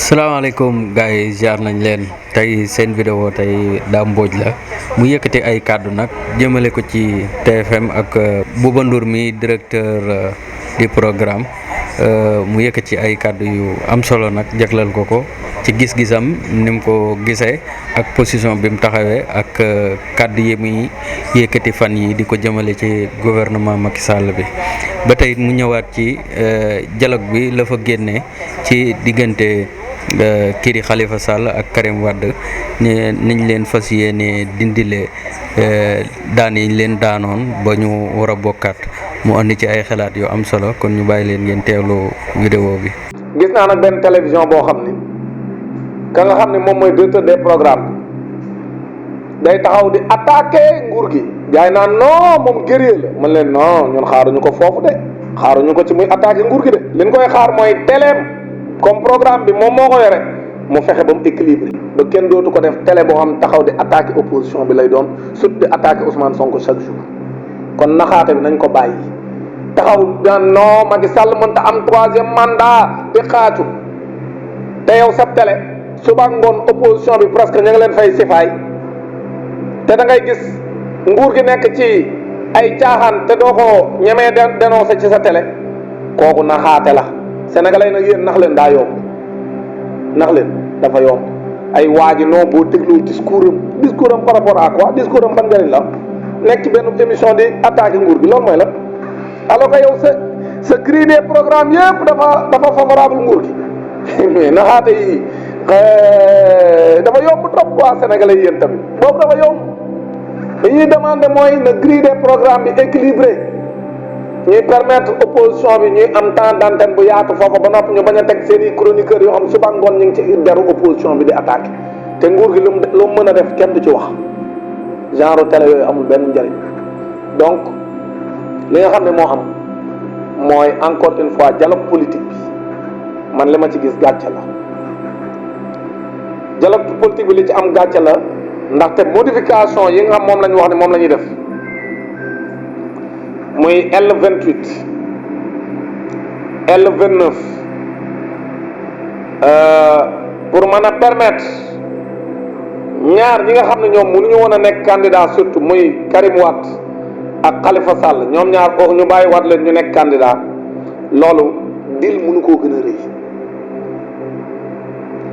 salaamaaleykum gars yi jaar nañ leen tey seen vidéo tey Dame Mbodj la mu yëkkati ay kàddu nag jëmale ko ci TFM ak Bouba Ndour mi directeur du programme mu yëkkati ay kàddu yu am solo nag jaglal ko ci gis-gisam ni mu ko gisee ak position bi mu taxawee ak kàddu yi muy yëkkati fan yi di ko jëmale ci gouvernement Macky Sall bi ba tey mu ñëwaat ci dialogue bi la fa génnee ci diggante kii di Khalifa Sall ak Karim Wade ne niñ leen fas yéene dindile daan yi leen daanoon ba ñu war a bokkaat mu andi ci ay xalaat yu am solo kon ñu bàyyi leen ngeen teewlu vidéo bi. gis naa nag benn télévision boo xam ni ka nga xam ne moom mooy directeur des programmes day taxaw di attaquer nguur gi jaay naan non moom guerrier la man leen non ñun xaaruñu ko foofu de xaaruñu ko ci muy attaquer nguur gi de liñ koy xaar mooy téléem comme programme bi moom moo ko yore mu fexe ba mu équilibré ba kenn dootu ko def télé boo xam taxaw di attaquer opposition bi lay doon surtout di attaquer Ousmane Sonko chaque jour kon naxaate bi nañ ko bàyyi taxaw daan non Macky Sall mënta am 3e mandat di xaacu te yow sab télé suba ngoon opposition bi presque ñu ngi leen fay sifaay te da ngay gis nguur gi nekk ci ay caaxaan te doo ko ñemee dénoncé ci sa télé kooku naxaate la sénégalais nag yéen nax leen daa yomb nax leen dafa yomb ay waaji non boo déglu discours am par rapport à quoi discours am ban njëriñ la nekk ci benn émission di attaqué nguur gi loolu mooy la alors que yow sa grille des programmes yëpp dafa favorable nguur gi mais naxaate yi dafa yomb trop quoi sénégalais yéen tamit boobu dafa yomb li ñuy demandé mooy na grille des programmes bi équilibré ñuy permettre opposition bi ñuy am temps d'antenne bu yaatu foofu ba noppi ñu bañ a teg seen i chroniqueurs yoo xam suba ngoon ñu ngi ci deru opposition bi di attaqué te nguur gi lu mu mën a def kenn du ci wax genre télé yooyu amul benn njëriñ donc li nga xam ne moo am mooy encore une fois dialogue politique bi man li ma ci gis gàcce la dialogue politique bi li ci am gàcce la ndaxte modification yi nga xam moom la ñu wax ne moom la ñuy def muy L28 L29 pour mën a permettre ñaar ñi nga xam ne ñoom mënuñu woon a nekk candidat surtout muy Karim Wade ak Khalifa Sall ñoom ñaar ñu bàyyi waat leen ñu nekk candidat loolu dil mënu koo gën a rëy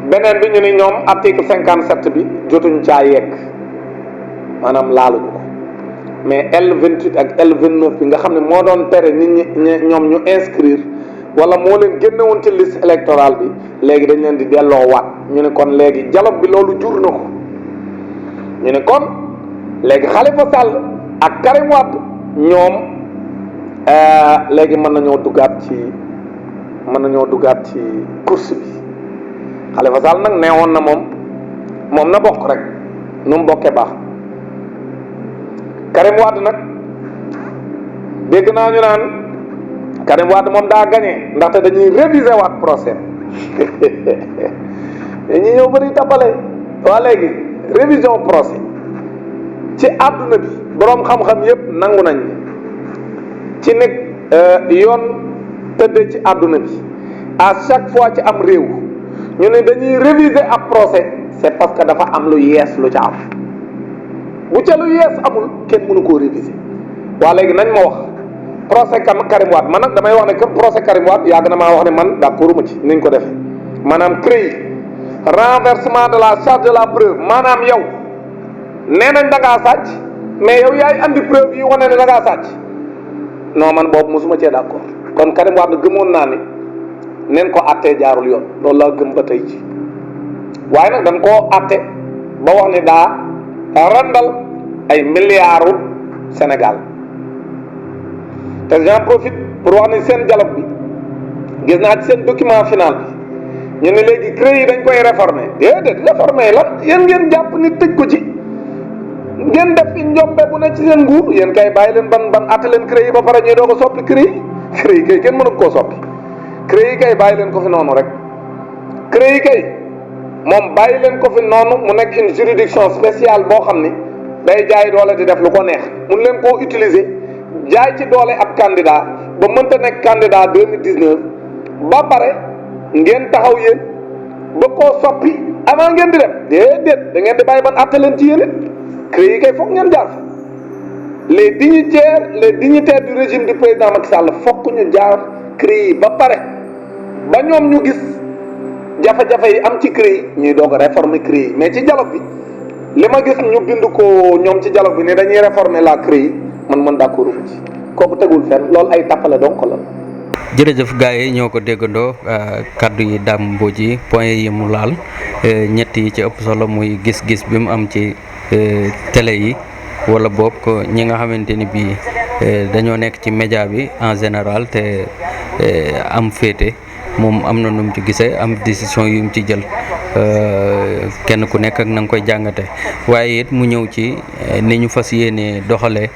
beneen bi ñu ni ñoom article 57 bi jotuñ caa yegg maanaam laaluñu ko mais L28 ak L29 bi nga xam ne moo doon tere nit ñi ñoom ñu inscrire wala moo leen génne woon ci liste électorale bi léegi dañ leen di delloo waat ñu ne kon léegi dialogue bi loolu jur na ko ñu ne kon léegi Khalifa Sall ak Karim Wade ñoom léegi mën nañoo duggaat ci course bi Khalifa Sall nag neewoon na moom na bokk rek nu mu bokkee baax Karim Wade nag dégg naa ñu naan Karim Wade moom daa gagné ndaxte dañuy réviser waat procès dañuy ñëw bëri tappale waa léegi révision procès ci àdduna bi boroom xam-xam yépp nangu nañ ci nekk yoon tëddee ci àdduna bi à chaque fois ci am réew ñu ne dañuy réviser ab procès c'est parce que dafa am lu yees lu ca am bu ca lu yees amul kenn mënu koo réviser waa léegi nañ ma wax procès Karim Wade man nag damay wax ne que procès Karim Wade yàgg na maa wax ne man d'accord ma ci niñ ko defee maanaam CREI renversement de la charge de la preuve maanaam yow nee nañ da ngaa sàcc mais yow yaay andi preuve yi wane ne da ngaa sàcc non man boobu mosuma cee d'accord kon Karim Wade gëmoon naa ni neen ko attee jaarul yoon loolu laa gëm ba tey ji waaye nag dañ koo atte ba wax ne daa randal ay milliards Sénégal te j'en profite pour wax ni seen dialogue bi gis naa ci seen document final bi ñu ne léegi CREI yi dañ koy réformer déedéet réformer lan yéen ngeen jàpp ni tëj ko ci ngeen def fi njombe bu ne ci seen nguur yéen kay bàyyi leen ban atte leen CREI yi ba pare ñuy doo ko soppi CREI yi kay kenn mënu koo soppi CREI yi kay bàyyi leen ko fi noonu rek CREI yi kay moom bàyyi leen ko fi noonu mu nekk une juridiction spéciale boo xam ni day jaay doole di def lu ko neex mun leen koo utiliser jaay ci doole ab candidat ba mënta nekk candidat 2019 ba pare ngeen taxaw yéen ba koo soppi avant ngeen di dem déedéet da ngeen di bàyyi ban àtte leen ci yéen it CREI yi kay foog ngeen jaar fa les dignitaires du régime du président Macky Sall fokk ñu jaar CREI yi ba pare ba ñoom ñu gis jafe-jafe yi am ci CREI yi ñuy doog a réformer CREI yi mais ci dialogue bi li ma gis ñu bind ko ñoom ci dialogue bi ne dañuy réformer la CREI yi man d'accord ci kooku tegul fenn loolu ay tappale donc la. jërëjëf gars yi ñoo ko déggandoo kaddu yi Dame Mbodj yi point yi mu laal ñett yi ci ëpp solo muy gis-gis bi mu am ci télé yi wala boog ñi nga xamante ni bii dañoo nekk ci média bi en général te am féete moom am na nu mu ci gisee am décision yu mu ci jël kenn ku nekk ak na nga koy jàngate waaye it mu ñëw ci ni ñu fas yéene doxalee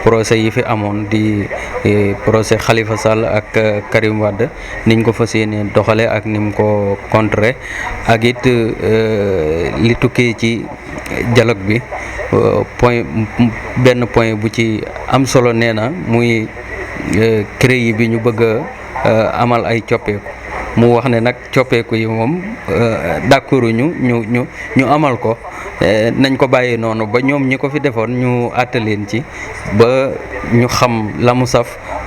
procès yi fi amoon di procès Khalifa Sall ak Karim Wade niñ ko fas yéene doxalee ak ni mu ko contré ak it li tukkee ci dialogue bi benn point bu ci am solo nee na muy CREI bi ñu bëgg a amal ay coppeeku mu wax ne nag coppeeku yi moom d'accord ñu amal ko nañ ko bàyyi noonu ba ñoom ñi ko fi defoon ñu àttaleen ci ba ñu xam la mu saf